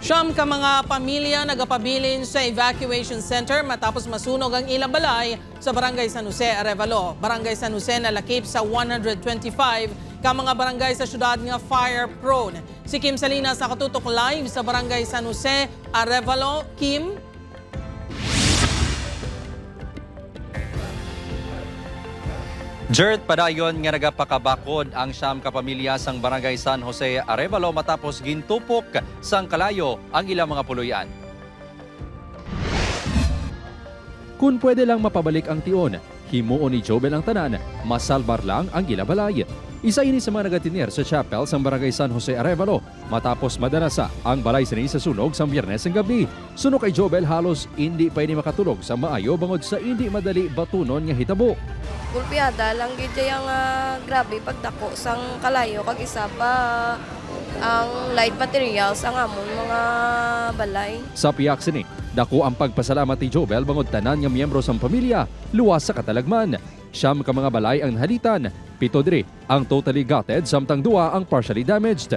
9 ka mga pamilya nagapabilin sa evacuation center matapos masunog ang ilang balay sa Barangay San Jose, Arevalo. Barangay San Jose nalakip sa 125 ka mga barangay sa syudad nga fire prone. Si Kim Salinas nakatutok live sa Barangay San Jose, Arevalo. Kim? Jert, padayon nga nagapakabakod ang 9 ka pamilya sang Barangay San Jose Arevalo matapos gintupok sang kalayo ang ilang mga puluyan. Kung pwede lang mapabalik ang tion, himuon ni Jobel ang tanan, masalbar lang ang gilabalay. Isa ini sa mga nagatinir sa chapel sa Barangay San Jose Arevalo matapos madanasa ang balay sini sa sunog sa Biyernes ng gabi. Suno kay Jobel, halos hindi pa ini makatulog sa maayo bangod sa hindi madali batunon nga hitabo. Gulpiada lang gid ang grabe pagdako sang kalayo kag isa pa ang light materials ang amon mga balay. Sa piyak sini, dako ang pagpasalamat ni Jobel bangod tanan nga miyembro sang pamilya luwas sa katalagman. 9 ka mga balay ang nahalitan, 7 diri ang totally gutted samtang 2 ang partially damaged.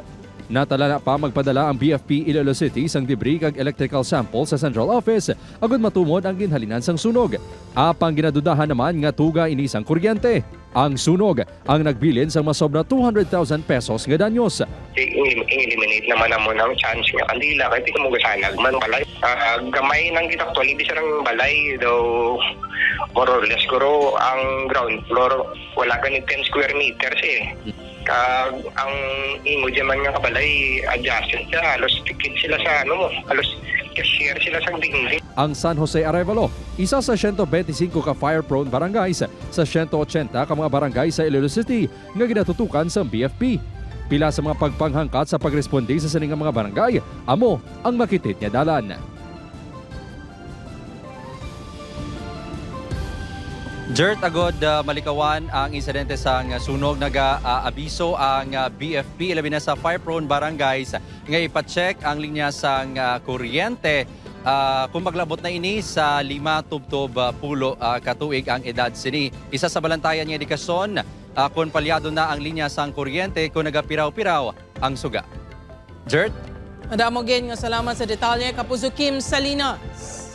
Natala na pa magpadala ang BFP Iloilo City sang debris kag electrical sample sa central office agud matumod ang ginhalinan sang sunog. Apang ginadudahan naman nga tuga ini sang kuryente. Ang sunog ang nagbilin sang masobra 200,000 pesos nga danyos. I-eliminate naman namo ng chance nga kandila kahit di ko mo gasanag man balay. Gamay nang gid actually di siya ng balay though, more or less guro ang ground floor wala gani 10 square meters eh. Kag ang imo dyan man nga kabalay adjacent siya, halos tikid sila sa ano mo, halos cashier sila sa dingding. Ang San Jose Arevalo, isa sa 125 ka fire-prone barangays sa 180 ka mga barangay sa Iloilo City nga ginatutukan sa BFP. Pila sa mga pagpanghangkat sa pagresponde sa sining nga mga barangay, amo ang makitit nga dalan. Jert, agod malikawan ang insidente sang sunog, naga-abiso ang BFP labi na sa fire-prone barangays nga ipacheck ang linya sang kuryente kung maglabot na ini sa 5 tubtob 10 katuig ang edad sini. Isa sa balantayan nga indikasyon kung palyado na ang linya sang kuryente kung nagapiraw-piraw ang suga. Jert? Madamo gid nga salamat sa detalye, Kapuso Kim Salinas.